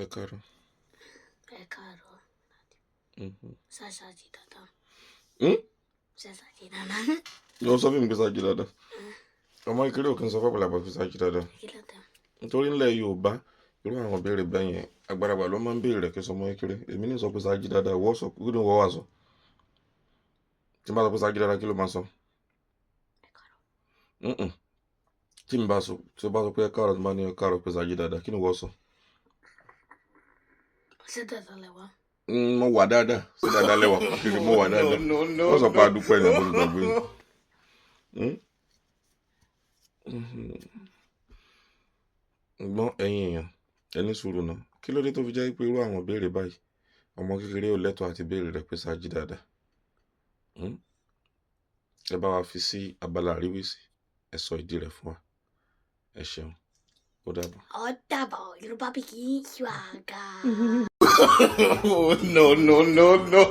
Ẹ káàárọ̀. Ẹ káàárọ̀. Ṣáṣá jí dáadáa. Hmm? Ṣáṣá jí dáadáa. Lọ sọ fún mi pé ṣáà jí dáadáa. Ọmọ kékeré ò kí ń sọ fún pé ṣáà jí dáadáa. Kí ló dé? Nítorí nílẹ̀ Yorùbá, irú àwọn ìbéèrè bẹ́ẹ̀ yẹn, àgbàlagbà ló máa ń béèrè rẹ̀ kí sọmọ kékeré. Èmi ní sọ pé ṣáà jí dáadáa, ìwọ sọ, kí ni ìwọ wá sọ? Tí n bá sọ pé ṣáà jí dáadáa, kí ló máa sọ? Ẹ káàárọ̀. Mm-mm. Tí n bá sọ, tí o bá sọ pé ẹ káàárọ̀, tí n bá ní ẹ káàárọ̀ pé ṣáà jí dáadáa, kí ni ìwọ sọ? Ṣé dáadáa lẹ wà? Mo wà dáadáa. Ṣé dáadáa lẹ́wà? Mo wà dáadáa. No, no, Wọ́n sọ pé no. a dúpẹ́ ní àbúrò gbàgbé ni. Mhm. Gbọ́n ẹ̀yin èèyàn, ẹ ní sùúrù náà. Kí ló dé tó fi jẹ́ pé irú àwọn ìbéèrè báyìí, ọmọ kékeré ò lẹ́tọ̀ọ́ àti béèrè rẹ̀ pé ṣáà jí dáadáa? Hmm? Ẹ bá wa fi sí abala àríwísí, ẹ sọ ìdí rẹ̀ fún wa. Ẹ ṣeun. Ó dàbọ̀. Ó dàbọ̀. Yorùbá Pikin swagger. Oh, no, no, no, no.